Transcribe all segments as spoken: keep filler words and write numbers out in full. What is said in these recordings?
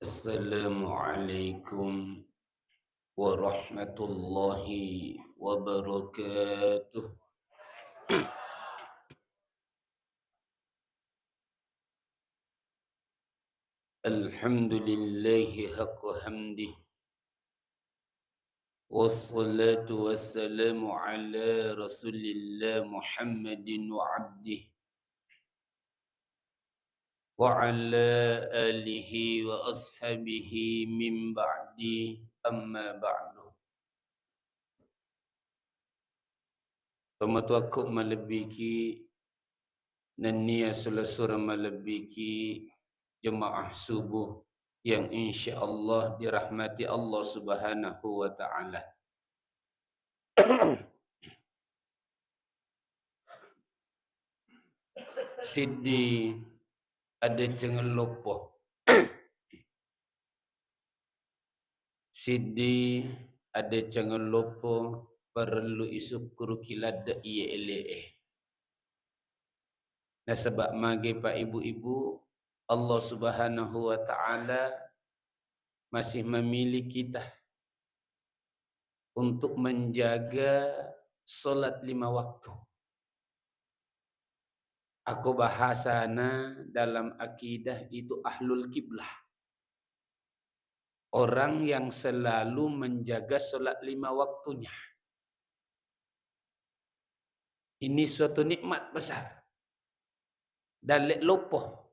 Assalamualaikum warahmatullahi wabarakatuh. Alhamdulillahi haqqa hamdih. Wassalatu wassalamu ala Rasulillah Muhammadin wa abdih wa ala alihi wa ashabihi min ba'di, amma ba'du. Tomatoakku malebbiki nennia sula-sula malebbiki jemaah subuh yang insya Allah dirahmati Allah Subhanahu wa Ta'ala. Siddi adecengeng loppo. Siddi adecengeng loppo parellu isukkuruki ladde iye ele'e. Nasaba mage, Pak, Ibu-ibu, Allah Subhanahu wa Ta'ala masih memilih kita untuk menjaga sholat lima waktu. Aku bahasana dalam akidah itu ahlul kiblah. Orang yang selalu menjaga sholat lima waktunya. Ini suatu nikmat besar. Dalle loppo.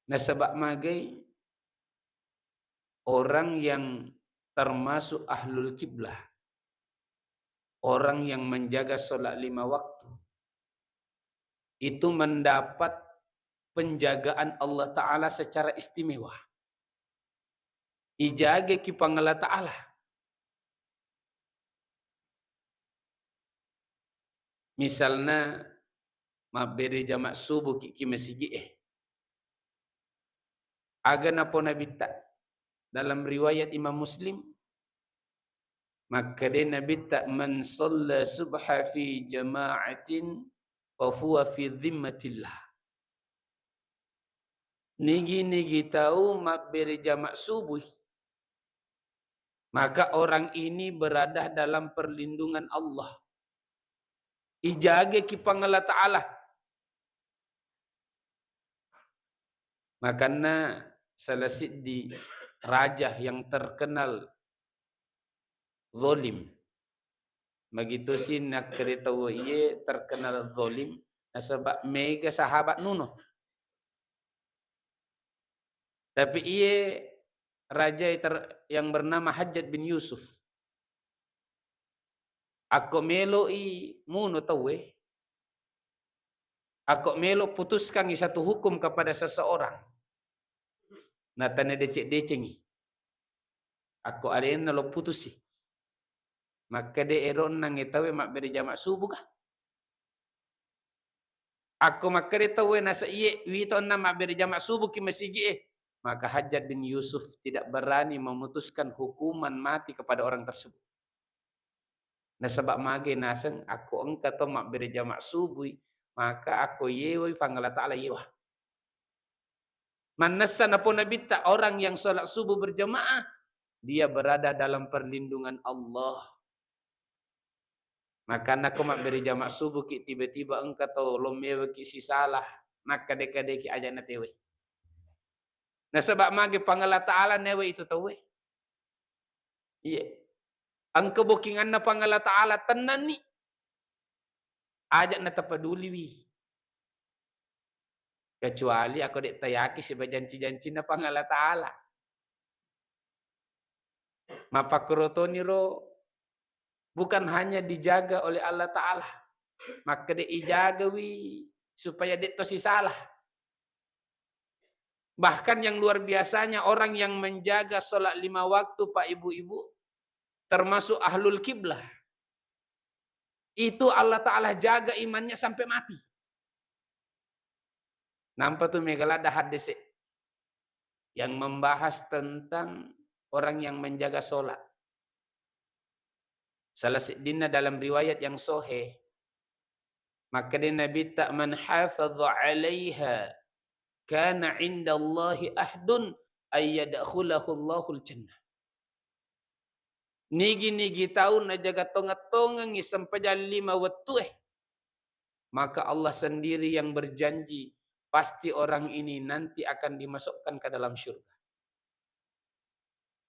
Nasaba magai orang yang termasuk ahlul kiblah, orang yang menjaga sholat lima waktu, itu mendapat penjagaan Allah Ta'ala secara istimewa. Ijageki Puang Allah Ta'ala. Misalna, mabbere jama subuh ki, ki masigi e. Aga napau Nabitta? Dalam riwayat Imam Muslim, makkeda Nabitta, "Man shalla subha fi jama'atin fa huwa fi dhimmatillah." Nigi-nigi tau mabbere jama subuh, maka orang ini berada dalam perlindungan Allah. Ijageki Puang Allah Ta'ala. Makanna salah siddi raja yang terkenal zalim. Magitosi nakkeda tau iye terkenal zalim, nasaba mega sahabat nuno. Tapi iye raja ter-, yang bernama Hajjaj bin Yusuf, akko meloi muno tauwe, akko melo putuskangi satu hukum kepada seseorang, na tana deceng-decengi. Akko alenna lo putusi. Makkeda ero onnang e tauwe mabbere jama subuh ka? Akko makkeda tauwe nasa iye, wito onnang mabbere jama subuh ki masigi e, maka Hajjaj bin Yusuf tidak berani memutuskan hukuman mati kepada orang tersebut. Nasaba mage naseng akko engka to mabbere jama subuh, maka akko yewai Puang Allah Ta'ala yewa. Mannessa napau Nabitta, orang yang sholat subuh berjamaah, dia berada dalam perlindungan Allah. Makanna ko mabbere jama subuh ki, tiba-tiba engka to lo mewaki sisalah, nakkade-kadeki aja natewai. Nasaba mage Puang Allah Ta'ala newe itu tauwe. Iya. Engka bookinganna Puang Allah Ta'ala, tennanni. Aja natapeduliwi. Kecuali ako dek tayaki sibawa janci-jancinna Puang Allah Ta'ala. Mappakkuro toniro bukan hanya dijaga oleh Allah Ta'ala, makkeda ijagawi supaya dek to sisalah. Bahkan yang luar biasanya, orang yang menjaga sholat lima waktu, Pak, Ibu-ibu, termasuk ahlul kiblah, itu Allah Ta'ala jaga imannya sampai mati. Nampa tu mega ladda haddese yang membahas tentang orang yang menjaga sholat. Salah seddinna dalam riwayat yang sahih, makkeda Nabitta, "Man hafadha alaiha kana indallahi ahdun ayyadkhulahu Allahul jannah. Nigi-nigi tau najaga tongeng-tongengngi sempajang lima wettue, maka Allah sendiri yang berjanji, pasti orang ini nanti akan dimasukkan ke dalam syurga.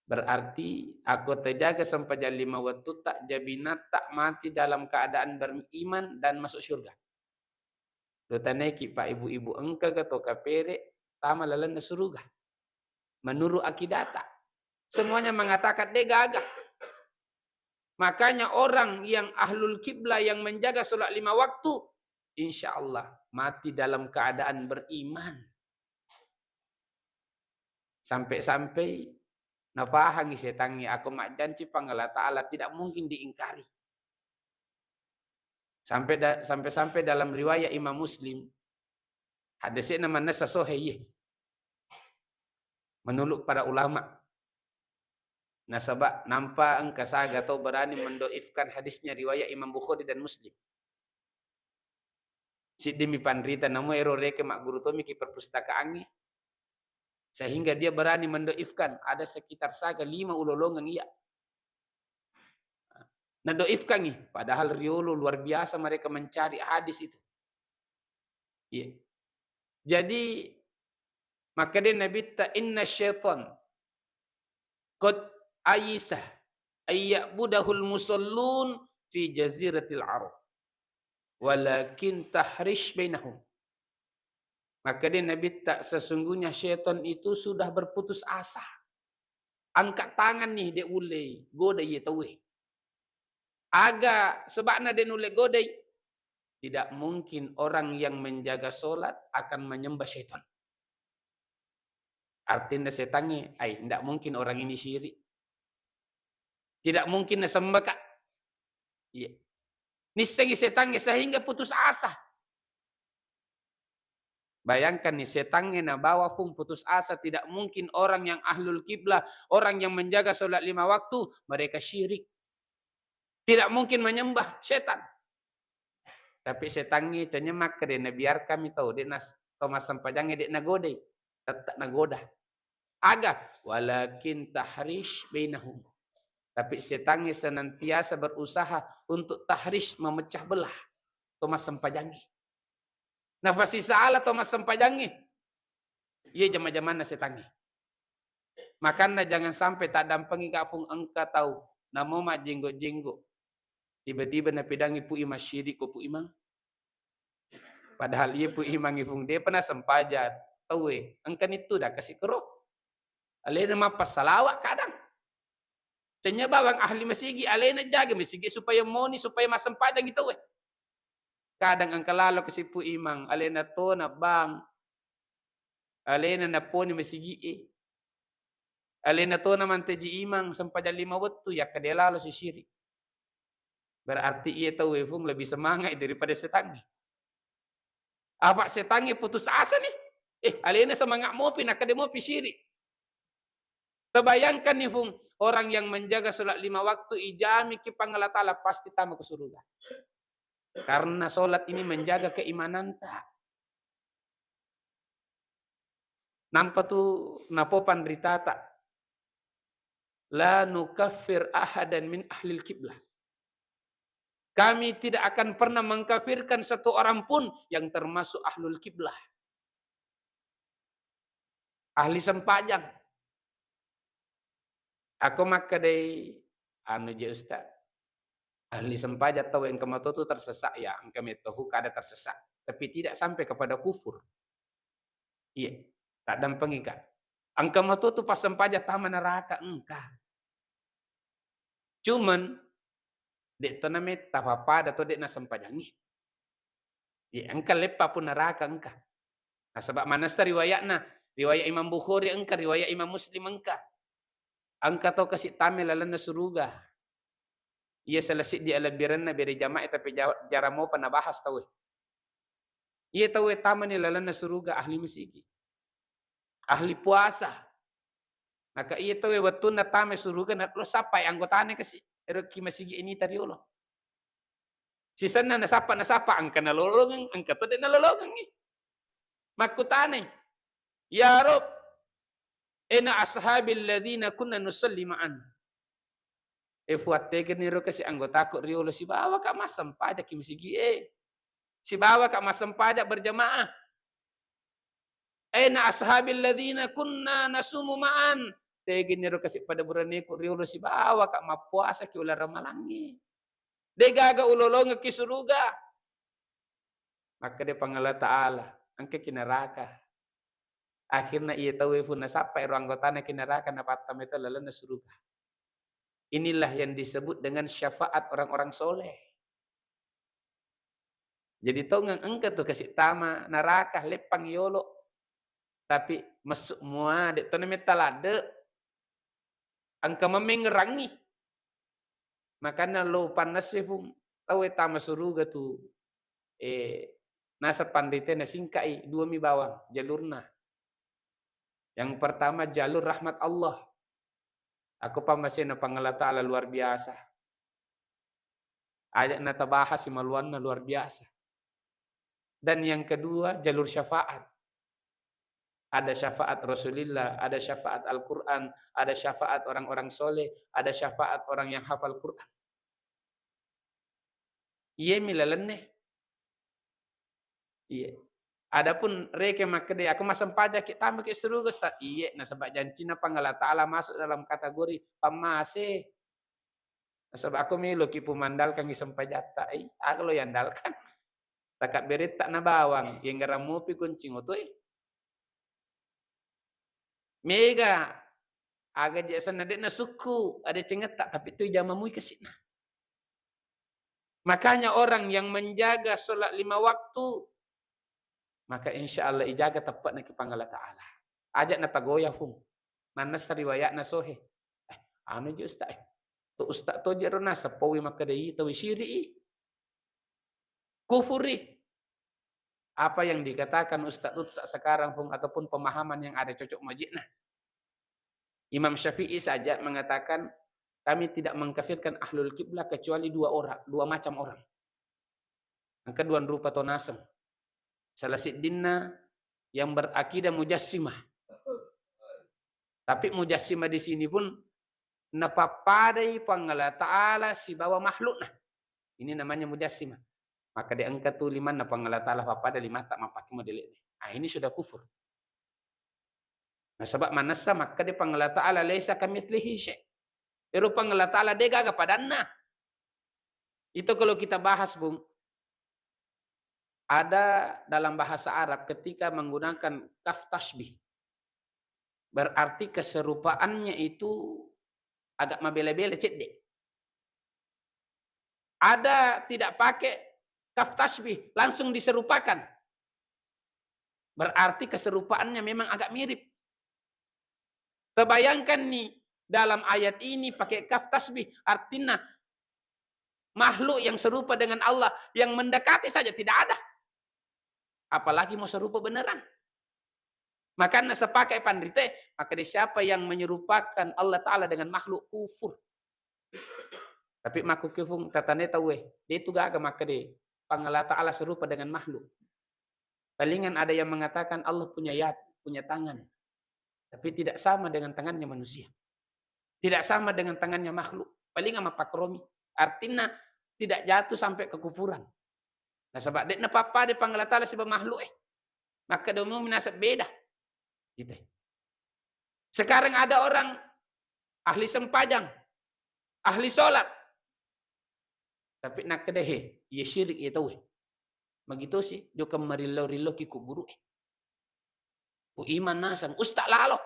Berarti, akko tajaga sempajang lima wettutta, jabinatta mati dalam keadaan beriman dan masuk syurga. Lo tanaiki, Pak, ibu-ibu, engkaga to kapere tama lalenna suruga? Menurut akidata, semuanya mengatakan de gaga. Makanya orang yang ahlul kiblah, yang menjaga sholat lima waktu, insya Allah mati dalam keadaan beriman. Sampai-sampai napahangi setangnge, ako majjanci Puang Allah Ta'ala tidak mungkin diingkari. Sampai da-, sampai-sampai dalam riwayat Imam Muslim, hadisnya manessa sahih, menurut para ulama. Nasaba nampa engka saga tau berani mendoifkan hadisnya riwayat Imam Bukhari dan Muslim. Siddimi panrita, namu ero reke magguru tomiki perpustakaangnge. Sehingga dia berani mendoifkan, ada sekitar saga lima ulolongeng iya. Nadoifkangi, padahal riolo luar biasa mereka mencari hadis itu. Iya. Jadi, makkeda Nabitta, "Inna syaitan qad ayisa ayyabudahul musallun fi jaziratil Arab. Walakin tahrish bainahum." Makkeda Nabitta, sesungguhnya syaitan itu sudah berputus asa. Angkat tangan nih, de ulle goda iye tauwe. Aga sebabna de nulle godai? Tidak mungkin orang yang menjaga sholat akan menyembah syaitan. Artinya setangnge, ai, tidak mungkin orang ini syirik. Tidak mungkin nasembah, Kak. Iya. Nissengi setangnge sehingga putus asa. Bayangkan nih, setangnge nabawa pung putus asa, tidak mungkin orang yang ahlul kiblah, orang yang menjaga sholat lima waktu, mereka syirik. Tidak mungkin menyembah setan. Tapi setangnge cenyemak de nabiarkami tau, de nas-, tau massempajangnge de nagodai, tetap nagoda. Aga, walakin tahrish bainahum. Tapi setangnge senantiasa berusaha untuk tahrish, memecah belah to massempajangnge. Nafasisala to massempajangnge. Iya jama-jamanna setangnge. Makanna jangan sampai taddampengi kapung engka tau namo majjenggo-jenggo. Tiba-tiba napedangi Pu Imang, syirik ko Pu Imang. Padahal iya Pu Imang ifung depa nasempajang tauwe, engkani tudang kasi kero. Alena mappasalawa kadang. Cennya bawang ahli masigi, alena jaga masigi supaya moni, supaya massempajang tauwe. Kadang engka lalo kasi Pu Imang, alena tona bang. Alena naponi masigi e. Alena tona manteji imang sempajang lima wettu, yakka de lalo sisiri. Berarti iya tauwe fung lebih semangat daripada setangnge. Apa setangnge putus asa nih? Eh, alena semangat mopi, nakkeda mopi syirik. Terbayangkan nih, Fung, orang yang menjaga sholat lima waktu, ijami ki Puang Allah Ta'ala, pasti tama ke surga. Karena sholat ini menjaga keimananta. Nampa tu napopan ritata, "La nukaffir ahadan min ahlil kiblah." Kami tidak akan pernah mengkafirkan satu orang pun yang termasuk ahlul kiblah. Ahli sempajang. Aku makkedai, anu je, Ustaz. Ahli sempajang tau engka matotu tersesat, ya, engka metohu kada tersesat. Tapi tidak sampai kepada kufur. Iya, tak dampengi, Kak. Engka matotu passempajang tama neraka, engka. Cuman, dek to nametta pappada to dek nasempajangi. Iya, engka leppa pun neraka engka. Nasaba manessa riwayatna, riwayat Imam Bukhari engka, riwayat Imam Muslim engka. Engka to kasi tame lalenna suruga. Iya salah siddi alebbirenna bere jamaah, tapi ja-, jarang mopa nabahas tauwe. Iya tauwe tamani lalenna suruga ahli masigi. Ahli puasa. Maka iya tauwe wettunna tame suruga na lo sappai anggotane kasi. Ero ki masigi ini tariolo. Sisenna nasappa, nasappa engka nalolongeng, engka to de nalolongengi. Makkutanai, Ya Rabb, ena ashabil ladzina kunna nusalli ma'an. E Fuang, tegeniro kasi anggotaku riolo sibawa ka massempajang ki masigie. Sibawa ka massempajang berjamaah. Aina ashabil ladzina kunna nasumu ma'an. Tegeniro kasi pada buraneku riolo sibawa ka mappuasa ki uleng ramalangnge. De gaga ulolongeng ki suruga. Makkeda Puang Allah Ta'ala, engka ki neraka. Akhirna iya tauwe pun nasappa ero anggotana ki neraka, napattama itu lalenna suruga. Inilah yang disebut dengan syafaat orang-orang soleh. Jadi tongeng engka tu kasi tama naraka leppang yolo. Tapi messu mua de to nametta ladde. Engka memengngerangi. Makanya lo pannesse pun tauwe tama suruga tu, eh, nasa panrite nasingkai dua mi bawang jalurna. Yang pertama jalur rahmat Allah. Aku pammasena Puang Allah Ta'ala luar biasa. Aja natabahas simaluanna luar biasa. Dan yang kedua, jalur syafaat. Ada syafaat Rasulillah, ada syafaat Al-Quran, ada syafaat orang-orang soleh, ada syafaat orang yang hafal Quran. Iye mi lalenne. Iye. Adapun reke makkeda, aku massempajang ki tama ki suruga, Ustaz. Iye, nasaba jancina Puang Allah Ta'ala masuk dalam kategori pammase. Nasaba aku melo ki pemandalkan sempajatta. Eh, aku lo yandalkan. Takabberetta na bawang, yenggarang mopi kuncing oto, eh. Mega aga je sanna de nasukku, ada cengetta, tapi tu jama mui kesina. Makanya orang yang menjaga sholat lima waktu, maka insya Allah ijaga teppakna ki Puang Allah Ta'ala. Aja natagoya pun. Mannessa riwayatna sohe. Eh, anu je Ustaz, eh. Tu Ustaz to je ro nasappawi makkeda i tawi siri i. Kufuri. Apa yang dikatakan Ustaz Utsa sekarang pun ataupun pemahaman yang ada cocok majikna. Imam Syafi'i saja mengatakan, kami tidak mengkafirkan ahlul kiblah kecuali dua orang, dua macam orang. Engka dua rupa to naseng. Salah siddinna yang berakidah mujassimah. Tapi mujassimah di sini pun napappadai Puang Allah Ta'ala sibawa makhlukna. Ini namanya mujassimah. Maka de engka tu limanna Puang Allah Ta'ala pappada limatta mappake modele'na. Ah, ini sudah kufur. Nasaba manessa makkeda Puang Allah Ta'ala laisa kamitslihi syai. Ero Puang Allah Ta'ala de gaga padanna. Itu kalau kita bahas, Bung, ada dalam bahasa Arab ketika menggunakan kaf tasbih. Berarti keserupaannya itu agak mabele-bele, cedde. Ada tidak pakai kaf tasbih, langsung diserupakan. Berarti keserupaannya memang agak mirip. Terbayangkan nih, dalam ayat ini pakai kaf tasbih, artinya makhluk yang serupa dengan Allah, yang mendekati saja tidak ada. Apalagi mau serupa beneran. Makanya sepakai panrite, maka di siapa yang menyerupakan Allah Ta'ala dengan makhluk, kufur. Tapi makkukifung tatane tauwe, de tu gaga makkede Puang Allah Ta'ala serupa dengan makhluk. Palingan ada yang mengatakan Allah punya yad, punya tangan. Tapi tidak sama dengan tangannya manusia. Tidak sama dengan tangannya makhluk. Palingan mappakromi. Artinya tidak jatuh sampai kekufuran. Nasaba de napappada Puang Allah Ta'ala sibawa makhluk, eh. Makkeda umumi naseng beda. Gitu. Sekarang ada orang ahli sempajang, ahli sholat. Tapi nakkeda, he, iya syirik iya tauwe. Magitosi, jokka marillau-rillau ki kuburu, eh. Ku iman naseng, usta lalo.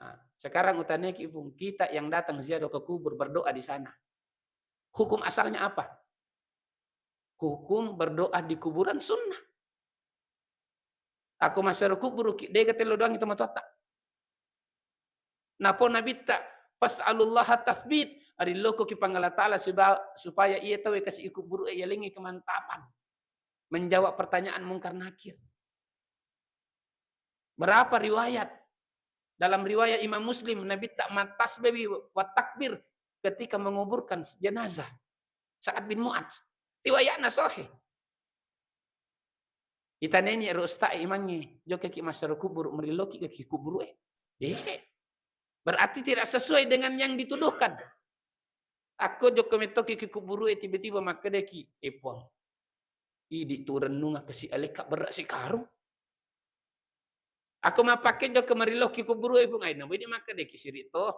Nah, sekarang utaneki pun kita yang datang ziarah ke kubur berdoa di sana. Hukum asalnya apa? Hukum berdoa di kuburan sunnah. Aku masero kuburu ki, dega tello doang itu matuatta. Napo nabitta, fas'alullaha tathbit, ariloko ki Puang Allah Ta'ala siba-, supaya iya tauwe kasi ikuburu e yalengi kemantapan. Menjawab pertanyaan Mungkar Nakir. Berapa riwayat? Dalam riwayat Imam Muslim, Nabi tak matasbih wa takbir ketika menguburkan jenazah Sa'ad bin Mu'adz. Riwayatnya sahih. Itaneni ero ustaz imangnge, jokkaki massero kuburu, merilloki gaki kuburu e. Eh, berarti tidak sesuai dengan yang dituduhkan. Akko jokka mettoki ki kuburu e, tiba-tiba makkedaki, "Eh, Puang, idi tu rennunga kasi alekka berra sikarung." Akko mappakejjo ke merilloki kuburu e, Puang, ai, nabai di makkedaki siri to.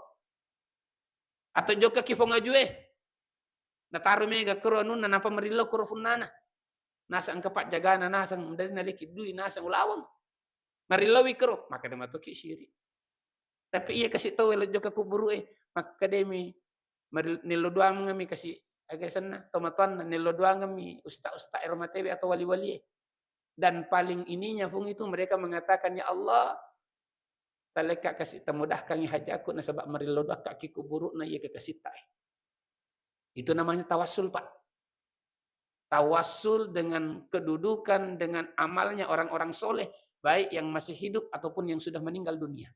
Atau jokka ki fong ajue. Nataro mega kero anunna, napa merillo kero funnana. Naseng engka pajjagana, naseng dari naleki dui, naseng ulaweng. Marillowi kero, makkeda matoki siri. Tapi iya kasi tau welo jokka kuburu e, makkedami, maril-, nello doangmi kasi, aga senna, tomatoanna, nello doangmi usta-usta ero matewe atau wali-wali e. Dan paling ininya fung itu mereka mengatakan, "Ya Allah, talekka kasi, tamudahkangi hajaku nasaba marillo doakka ki kuburu'na iya kekasitta e." Itu namanya tawassul, Pak. Tawassul dengan kedudukan, dengan amalnya orang-orang soleh, baik yang masih hidup ataupun yang sudah meninggal dunia.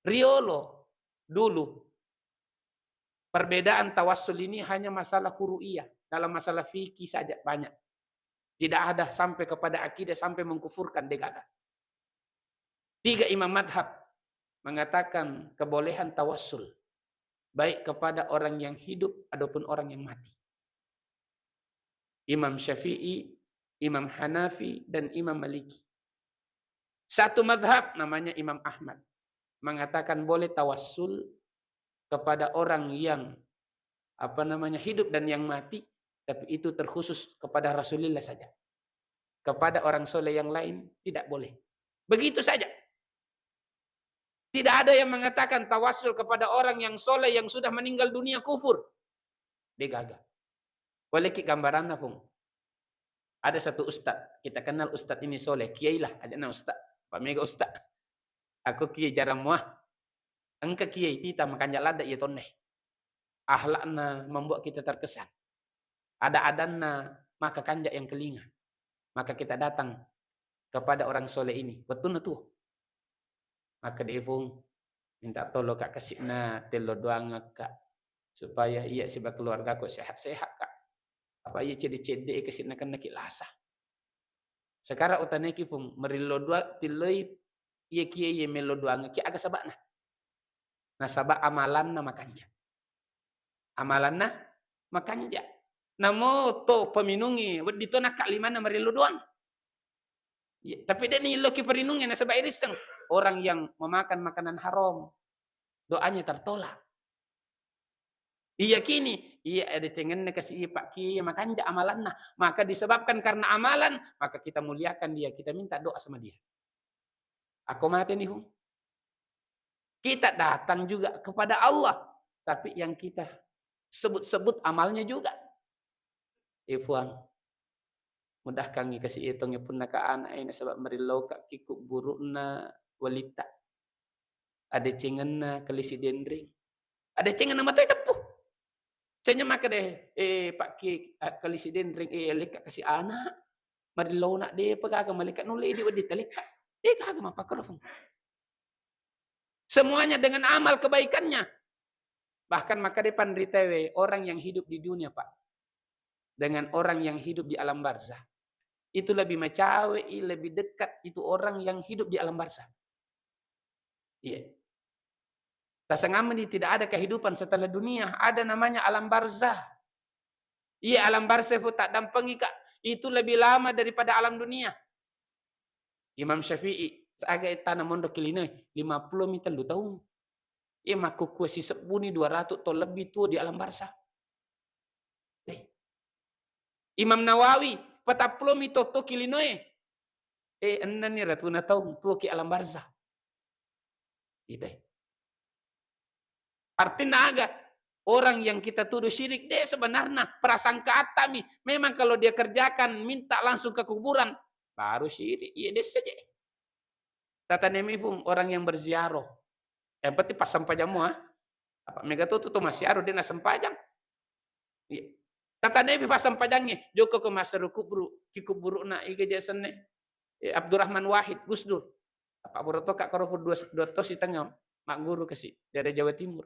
Riolo dulu, perbedaan tawassul ini hanya masalah furu'iyah, dalam masalah fikih saja banyak. Tidak ada sampai kepada akidah, sampai mengkufurkan, degaga. Tiga imam madhab mengatakan kebolehan tawassul, baik kepada orang yang hidup ataupun orang yang mati. Imam Syafi'i, Imam Hanafi, dan Imam Maliki. Satu madhab namanya Imam Ahmad mengatakan boleh tawassul kepada orang yang, apa namanya, hidup dan yang mati, tapi itu terkhusus kepada Rasulullah saja. Kepada orang soleh yang lain tidak boleh. Begitu saja. Tidak ada yang mengatakan tawassul kepada orang yang soleh yang sudah meninggal dunia kufur. Degaga. Boleh ki gambaranna, Fung. Ada satu ustad, kita kenal ustad ini soleh, kiai lah, aja na ustad. Pak mega ustad. Aku kiai jarang muah. Engka kiai tita makanja ladda iya tonne. Akhlakna membuat kita terkesan. Ada-adanna maka kanja yang kelinga. Maka kita datang kepada orang soleh ini. Wettunna tuo. Maka de, Fung, minta tolong kak, kasi'na tello doangekka supaya iya siba keluargaku sehat-sehat kak. Apa iya cedde-cedde kasi'na kennaki lasa. Sekarang utaneki, Fung, merillo dua tilloi iya kiai iya mello doangekki aga sabakna. Nasaba amalanna makanja. Amalanna makanja. Namo to peminungi, wedding to nakka limanna marillo doang. Iya, tapi de ni illoki perinungi nasaba irisseng. Orang yang memakan makanan haram, doanya tertolak. Iya kini, iya ada cengenna kasi iya Pak Kiai makanja amalanna. Maka disebabkan karena amalan, maka kita muliakan dia, kita minta doa sama dia. Aku mati nih, Fung. Kita datang juga kepada Allah, tapi yang kita sebut-sebut amalnya juga. Eh, Puang, mudahkangi kasi itongi punnaka anak ini sebab merilauka ki kuburukna walitta. Ada cengenna kalisi denring. Ada cengenna matai teppu. Cenya maka deh, eh, Pak Ki, eh, kalisi denring, eh, leka kasi anak. Marillauna depa gaga malaikat nulle idi wedding talekka. De gaga mappakkoro, Fung. Semuanya dengan amal kebaikannya. Bahkan maka de panritawe orang yang hidup di dunia, Pak, dengan orang yang hidup di alam barzah. Itu lebih macawe, lebih dekat itu orang yang hidup di alam barzah. Iya. Tasangamani tidak ada kehidupan setelah dunia, ada namanya alam barzah. Iya, alam barzah fu taddampengika, itu lebih lama daripada alam dunia. Imam Syafi'i, aga ettana monro kilinoe, lima puluh mi tellu taung. Iya, makkukue sisebbuni dua ratus taung lebih tuo di alam barzah. Eh. Imam Nawawi, patappulo mi totto kilinoe. Eh, ennani ratuna taung tuo ki alam barzah. Itai. Artinya aga? Orang yang kita tuduh syirik, de sebenarnya prasangka attami. Memang kalau dia kerjakan, minta langsung ke kuburan, baru syirik. Iya, de saja. Tatanemi, Fung, orang yang berziarah. Yang penting pas sempajang mua. Apa mega tu tu masiaro de na sempajang. Iya. Tatanemi pas sempajangnge, joko ke maseru kubru, ki kuburukna iga jasenne. Eh, Abdurrahman Wahid, Gus Dur. Apa boroto kak karo dua, dua tos di tengah, mak guru kasi dari Jawa Timur.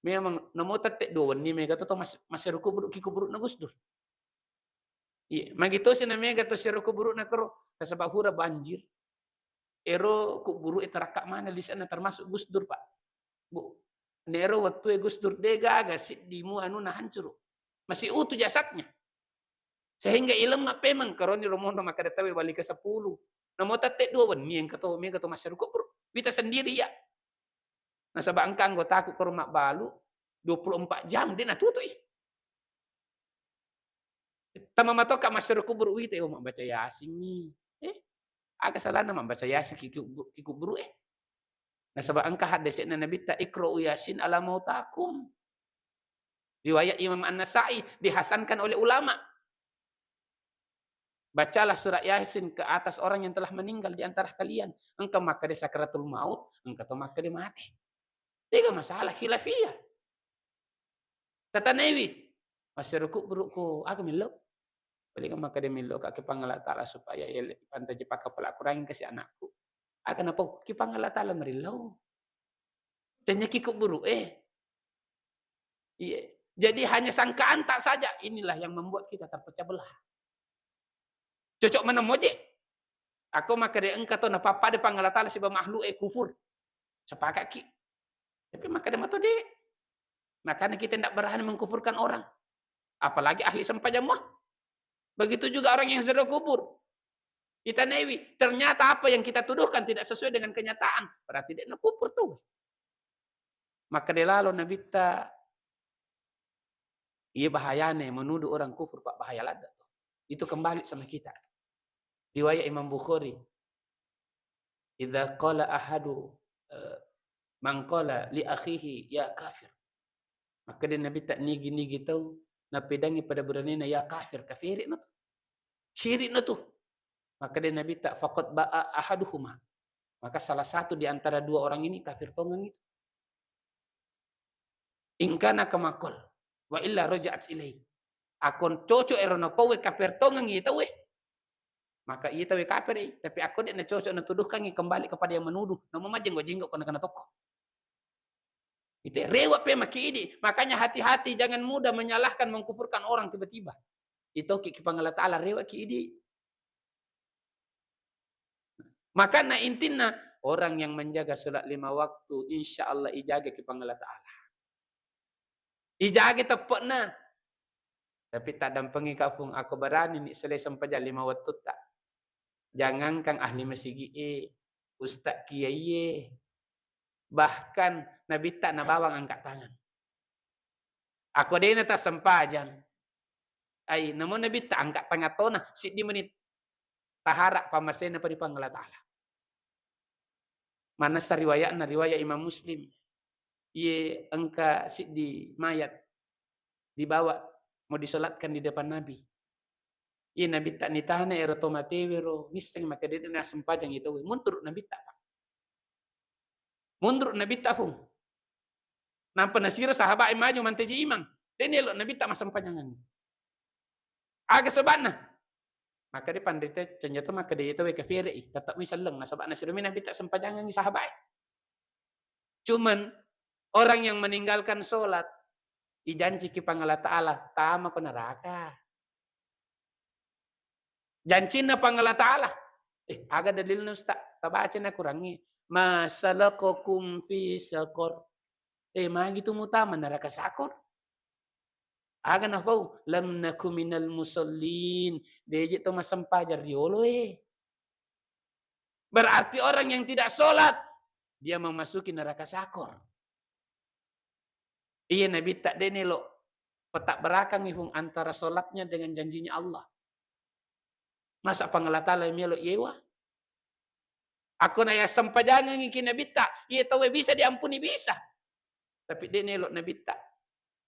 Memang namo tette dua wenni mega tu mas, maseru kubru, ki kuburukna Gus Dur. Iya, magi tosi na mega to sero kuburu'na koro, nasaba hura banjir. Ero kuburu'e tarakka maneng lise'na, termasuk Gus Dur, Pak. Bu, nero wettue Gus Dur de gaga siddi mu anuna hancuru. Masih utuh jasadnya. Sehingga ilemma pemeng karoni romono makkeda tawe bali ke sepuluh. Namo tette dua wenni engka to mega to massero kuburu. Wita sendiri ya. Nasaba engka anggotaku koro mabbalu dua puluh empat jam de natutui. Tama matoka massero kuburu wita, oh, mabbaca Yasin ni. Eh, aga salahna mabbaca Yasin ki kubu-, ki kuburu, eh. Nasaba engka haddese'na Nabitta, "Iqra'u Yasin ala mautakum." Riwayat Imam An-Nasai, dihasankan oleh ulama. "Bacalah surat Yasin ke atas orang yang telah meninggal di antara kalian." Engka makkeda sakaratul maut, engka to makkeda mate. Dega masalah khilafiyah. Tatanaiwi, massero kuburu ko aga millau? Paling makkeda millau ka kipang Allah Ta'ala supaya ele pantaji pakka pala kurangi kasi anakku. Aga napau kipang Allah Ta'ala merillau. Canya ki kuburu, eh. Iya. Jadi hanya sangkaan tak saja, inilah yang membuat kita terpecah belah. Cocok mana moje? Aku makkeda engka to napappada Puang Allah Ta'ala siba makhluk e kufur. Sepakat ki. Tapi makkeda mato de. Makanya kita tidak berani mengkufurkan orang. Apalagi ahli sempajang mua. Begitu juga orang yang ziarah kubur. Kita newi, ternyata apa yang kita tuduhkan tidak sesuai dengan kenyataan. Berarti dia nakufur tuh. Makkeda lalo Nabitta, iya bahayane menuduh orang kufur, Pak, bahaya ladda tuh. Itu kembali sama kita. Riwayat Imam Bukhari. Idza qala ahadu, eh, man qala li akhihi ya kafir. Makkeda Nabitta nigi-nigi tau napedangi pada buranena ya kafir, kafiri na tu. Syirik na tu. Makkeda Nabitta faqad ba'a ahaduhuma. Maka salah satu di antara dua orang ini kafir tongeng itu. In kana kama qal, wa illa raja'at ilaihi. Akon cocok ero napaue kafir tongeng iya tauwe. Maka iya tauwe kafir, eh. Tapi akko de' nacocok natuduhkangi kembali kepada yang menuduh. Namo majenggo-jenggo kona-kona tokko. Ite rewa pe maki idi. Makanya hati-hati, jangan mudah menyalahkan, mengkufurkan orang tiba-tiba. Ito ki kipang Allah Ta'ala rewa ki idi. Makana intinna, orang yang menjaga sholat lima waktu, insya Allah ijaga ki pang Allah Ta'ala. Ijaga teppe'na. Tapi tak dampengi kapung, aku berani ni selesai sempajang lima waktu tak. Jangankan ahli masigi e, ustaz kiai e, bahkan Nabitta nabawang angkat tangan. Ako dena tassempajang. Ai, namo Nabitta angkat tangan tona, siddi menit. Tahara pammasena pa ri Puang Allah Ta'ala. Manessa riwayatna, riwayat Imam Muslim. Iye engka siddi mayat dibawa mau disolatkan di depan Nabi. Iye Nabitta nitana ero to matewe ro, nisseng maka de' nassempajang itu. Menurut Nabitta, Pak. Mundur Nabitta pung. Nampa nasiro sahabat e maju manteji imang. De' nelo Nabitta massempajangan. Aga sebabna? Maka de' panrita cenja to maka de' itu weka fere i. Tetap mi selleng nasaba nasiro mi Nabitta sempajangan sahabat e. Cuman orang yang meninggalkan sholat, ijanci ki pang Allah Ta'ala, tama ko neraka. Jancinna pang Allah Ta'ala. Eh, aga dalilna, Ustaz? Tabaca na Qurangnge. Ma salakakum fi saqar. Eh, magi tu mutama neraka sakor? Aga nafau? Lam naku minal musallin. De' je to massempajang riolo e. Berarti orang yang tidak sholat, dia memasuki neraka sakor. Iya Nabitta de' nelo petak berakangi pung antara sholatnya dengan janjinya Allah. Masa pang Allah Ta'ala melo yewa? Aku na ya sempajangangi ki Nabitta, iya tauwe bisa diampuni, bisa. Tapi de' nelo Nabitta.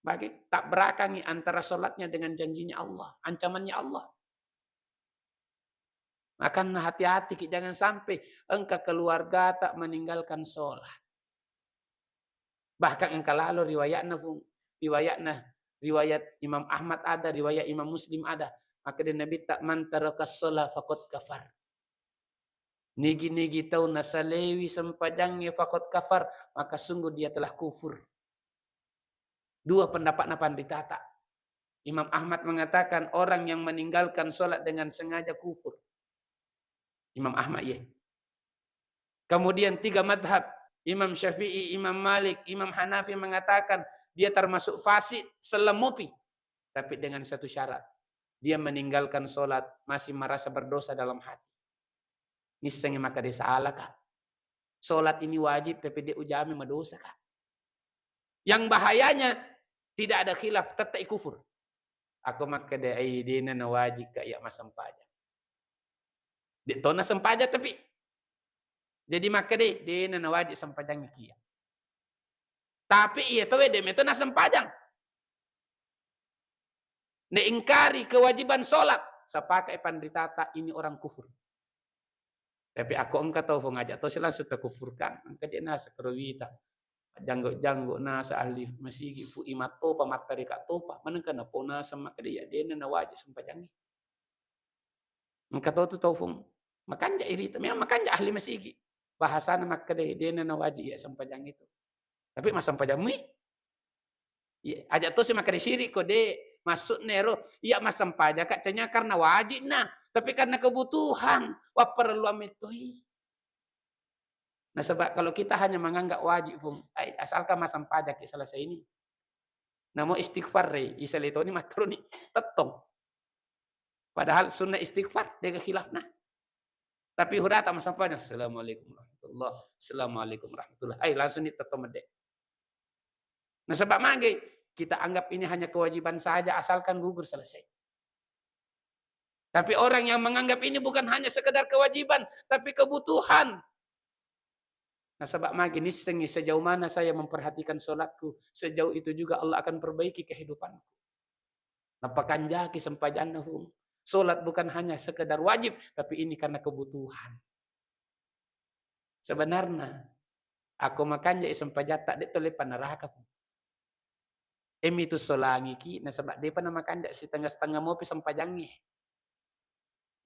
Bagi tak berakangi antara sholatnya dengan janjinya Allah, ancamannya Allah. Makanya hati-hati ki, jangan sampai engka keluarga tak meninggalkan sholat. Bahkan engka lalo riwayatna pung, riwayatna, riwayat Imam Ahmad ada, riwayat Imam Muslim ada. Maka di Nabitta, "Man tarakas sholat faqad kafar." Nigi-nigi tau nasalewi sempajangnge faqad kafar, maka sungguh dia telah kufur. Dua pendapatna panritata. Imam Ahmad mengatakan orang yang meninggalkan sholat dengan sengaja kufur. Imam Ahmad, ya. Kemudian tiga madhab, Imam Syafi'i, Imam Malik, Imam Hanafi mengatakan dia termasuk fasik, selleng mopi. Tapi dengan satu syarat, dia meninggalkan sholat masih merasa berdosa dalam hati. Nissengngi makkeda salaka. Sholat ini wajib tapi de' ujama, madosa ka. Yang bahayanya tidak ada khilaf, tetap kufur. Aku makkeda, ai, de'na nawajib ka iya massempajang. De' to nassempajang tapi. Jadi makkeda, de'na nawajib sempajangngi kia. Tapi iya to, de' meto nassempajang. Naingkari kewajiban sholat, sepakat panritata ini orang kufur. Tapi aku engka tau, Fung, aja' tosi langsung takufurkan. Engka je' naseng kero wita. Janggo-janggo naseng ahli masigi, fu imattopa, mattarika topa. Manengka napo naseng makkeda iya de'na nawajib sempajangngi. Engka tau tu tau, Fung, makanja' irita. Memang makanja' ahli masigi. Bahasana makkeda de'na nawajib iya sempajangngi tu. Tapi massempajang mui. Iya, aja' tosi makkeda sirik ko, de'. Maksudna ero, iya massempajang ka canya karena wajibna, tapi karena kebutuhan, wapparelluang mettoi. Nasaba kalau kita hanya menganggap wajib, Fung, ai, asalkan massempajang ki selesai ini. Namo istighfar re, isale toni matteruni tettong. Padahal sunnah istighfar, de' khilafna. Tapi hurata massempajang, "Assalamualaikum warahmatullah, assalamualaikum warahmatullah." Ai, langsung ni tettong medde. Nasaba magai, kita anggap ini hanya kewajiban saja, asalkan gugur selesai. Tapi orang yang menganggap ini bukan hanya sekedar kewajiban, tapi kebutuhan. Nasaba magi nissengngi sejauh mana saya memperhatikan sholatku, sejauh itu juga Allah akan perbaiki kehidupanku. Napakanjaki sempajanna, Fung. Sholat bukan hanya sekedar wajib, tapi ini karena kebutuhan. Sebenarna, akko makanjai sempajatta, de' to lepa naraka, Fung. Emi tu solangiki, nasaba de'pa namakanja' sitengnga-sitengnga mopi sempajangnge.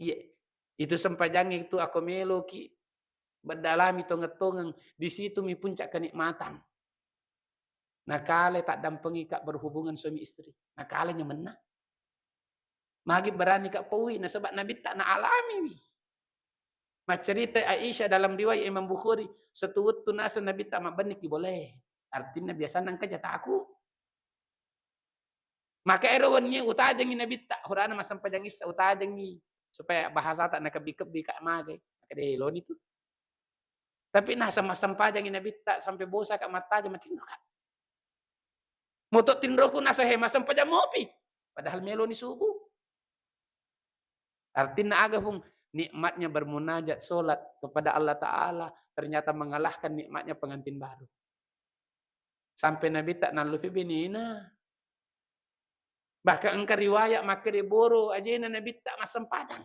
Iya, itu sempajangnge tu akko meloki beddalami tongeng-tongeng, di situ mi puncak kenikmatan. Nakale taddampengika berhubungan suami istri. Nakale nyamenna. Magi beranika paui, nasaba Nabitta naalamiwi. Maccerita Aisyah dalam riwayat Imam Bukhari, satu wettu naseng Nabitta mabbenniki bolae. Artinna biasanna engka jataku. Maka ero wennie utajengngi Nabitta, hurana massempajang issa utajengngi. Supaya bahasata nakebbi-kebbi ka magai. Maka de' loni tu. Tapi naseng massempajangngi Nabitta sampai bosa ka mattajeng, matinro ka. Moto tinroku naseng, he, massempajang mopi. Padahal meloni subuh. Artinna aga, Fung? Nikmatnya bermunajat, sholat kepada Allah Ta'ala ternyata mengalahkan nikmatnya pengantin baru. Sampai Nabitta nallupi benena. Bahkan engka riwayat makkeda boro ajena Nabitta massempajang.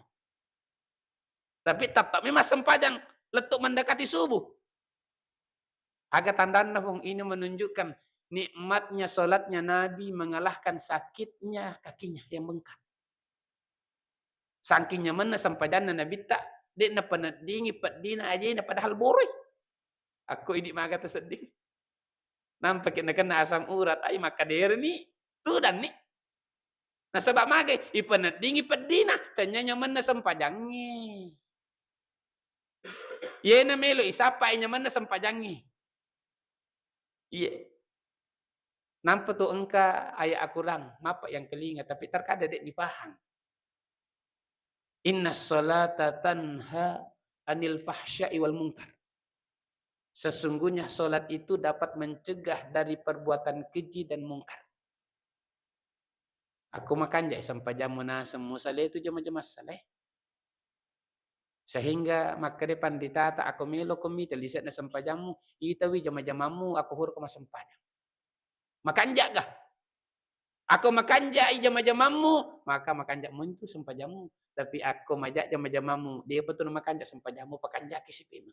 Tapi tetap mi massempajang lettu mendekati subuh. Aga tandanna, Fung? Ini menunjukkan nikmatnya sholatnya Nabi mengalahkan sakitnya kakinya yang bengkak. Saking nyamenna sempajanna Nabitta, de' napeneddingi peddina ajena padahal boroi. Akko idi' maga tasedding. Nampaki nakenna asam urat, ai, makkadereni, tudanni. Nasaba magai, ipeneddingi peddina, canya nyamenna sempajangnge. Yena melo isappai nyamenna sempajangnge. Iye. Nampa tu engka ayat Al-Quran, mapa yang kelinga, tapi terkadang de' dipaham. Inna sholata tanha anil fahsya'i wal munkar. Sesungguhnya sholat itu dapat mencegah dari perbuatan keji dan mungkar. Akko makanjai sempajammu naseng musale tu jama-jama sale. Sehingga makkeda panditata, akko melo ko mita lise'na sempajammu, itawi jama-jamammu akko hurko massempajang. Makanja'ga? Akko makanja'i jama-jamammu, maka makanja'mu itu sempajammu. Tapi akko maja' jama-jamammu, de'pa tu namakanja' sempajammu, pakanjaki sipena.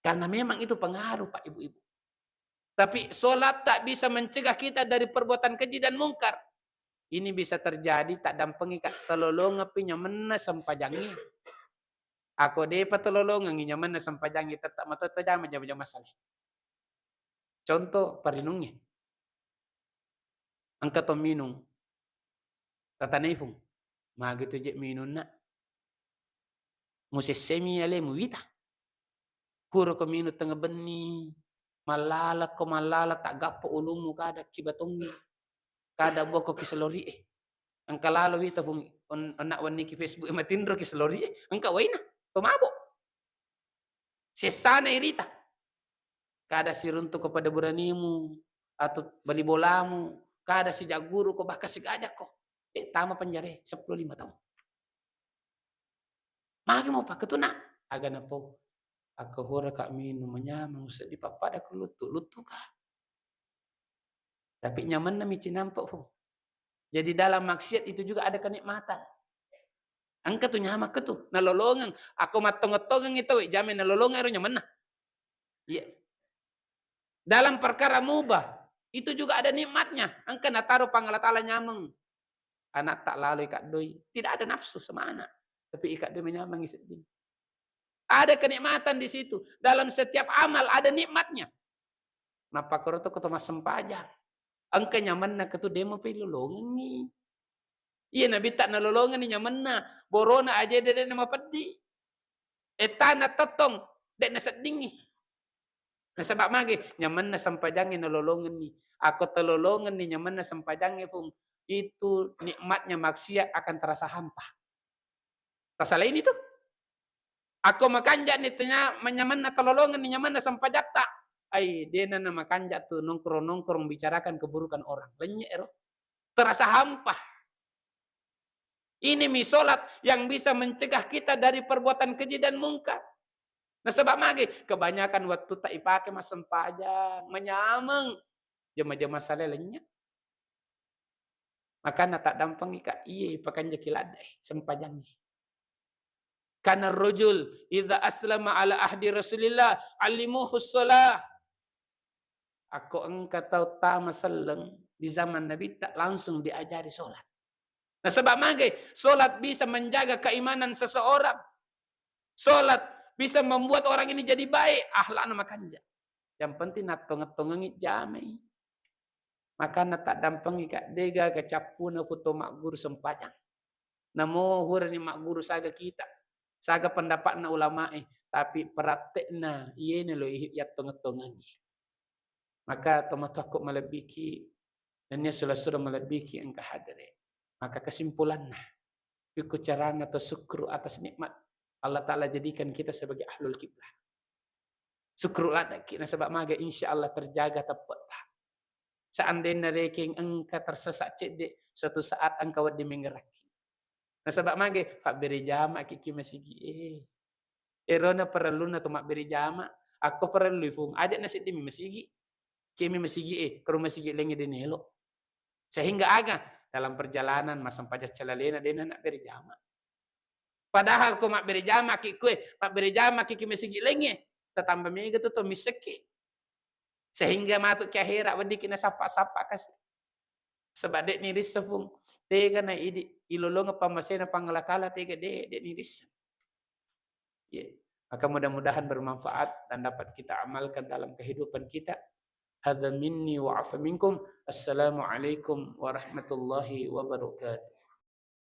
Karena memang itu pengaruh, Pak, Ibu-ibu. Tapi sholat tak bisa mencegah kita dari perbuatan keji dan mungkar. Ini bisa terjadi, tak dampengi ka, telolongepi nyamenna sempajangi. Akko de'pa telolongengi nyamenna sempajangi, tetap mato tajama jama-jama sale. Contoh, parinungnge. Engka to minung, Tatanai, Fung. Magi tu je minunna. Musessemi alemu wita. Purako minung tengnga benni, mallalakko mallala, taggappo ulummu, kada ki batongngi, kada boko ki selori e. Engka lalo wita, Fung, on-, onna wenni ki Facebook e, matinro ki selori e, engka waina, to mabo. Sessana irita. Kada siruntuko pada buranimu, atau bali bolamu, kada sijagguruko, bahkan sigajakko. Eh, tama penjara sepuluh lima tahun. Magi mau pakai tu, Nak? Aga napau. Aku hura ka minum, manyameng seddi, pappada ku luttu, luttu ka. Tapi nyamannami cinampe, Fung. Jadi dalam maksiat itu juga ada kenikmatan. Engka tu nyameng ke tu, nalolongeng. Aku mattongeng-tongengi tau, jamai nalolongeng ero nyamenna. Iya. Dalam perkara mubah, itu juga ada nikmatnya. Engka nataro Puang Allah Ta'ala nyameng. Anak tak laloi kaddoi. Tidak ada nafsu sama anak. Tapi ikaddoi manyameng seddi. Ada kenikmatan di situ. Dalam setiap amal ada nikmatnya. Mappakoro to ko to massempajang. Engka nyamenna ke tu, de' mapai lolongengi. Iya, Nabitta nalolongenni nyamenna. Borona aja de' na mapeddi. Ettana tettong, de' naseddingngi. Nasaba magi? Nyamenna sempajangnge nalolongenni. Ako talolongenni nyamenna sempajangnge, Fung, itu nikmatnya maksiat akan terasa hampa. Tasalaini tu. Ako makanja'ni tanya, manyamenna talolongenni nyamenna sempajatta. Ai, de'na na makanja' tu nongkrong-nongkrong bicarakan keburukan orang. Lennye' ero. Terasa hampa. Ini mi sholat yang bisa mencegah kita dari perbuatan keji dan mungkar. Nasaba magi? Kebanyakan wattu ta ipake massempajang, manyameng, jama-jama salai lennye'. Makana taddampengi ka, iye pakanjaki ladde' sempajangnge. Kana rajul idza aslama ala ahdi Rasulillah allimuhu shalah. Ako engka tau tama selleng di zaman Nabitta, langsung diajari sholat. Nasaba magi? Sholat bisa menjaga keimanan seseorang. Sholat bisa membuat orang ini jadi baik, akhlakna makanja'. Yang penting nattongeng-tongengi jamai. Makana taddampengi ka, de' gaga cappuna fu to magguru sempajang. Namo hurani magguru saga kita, saga pendapatna ulamae, tapi praktekna iyena lo i-, yattongeng-tongengi. Maka tomatoakku malebbiki, nennia sula-sula malebbiki engka hadere. Maka kesimpulanna, iko carana to syukru atas nikmat Allah Ta'ala jadikan kita sebagai ahlul kiblah. Syukru laddeki, nasaba magi? Insya Allah terjaga teppetta. Seandainya rekeng engka tersesat cedde, suatu saat engka wedding mengerakki. Nasaba magi? Fabbere jamaki ki masigi e. Erona parelluna to mabbere jama. Akko parellui, Fung, aja' na seddimi masigi. Kemi masigi e, kero masigi lengnge de' nelo. Sehingga aga? Dalam perjalanan massempajang calalena de'na nabbere jama. Padahal ko mabbere jamaki kue, mabbere jamaki ki masigi lengnge, tatamba mega tu to missekki. Sehingga matu ki ahera weddiki nasappa-sappa kasi. Sebab de' nirisseng, Fung. Tega na idi ilolongeng pammasena Puang Allah Ta'ala, tega de', de' nirisseng. Ya. Maka mudah-mudahan bermanfaat dan dapat kita amalkan dalam kehidupan kita. Hadza minni wa afa minkum. Assalamualaikum warahmatullahi wabarakatuh.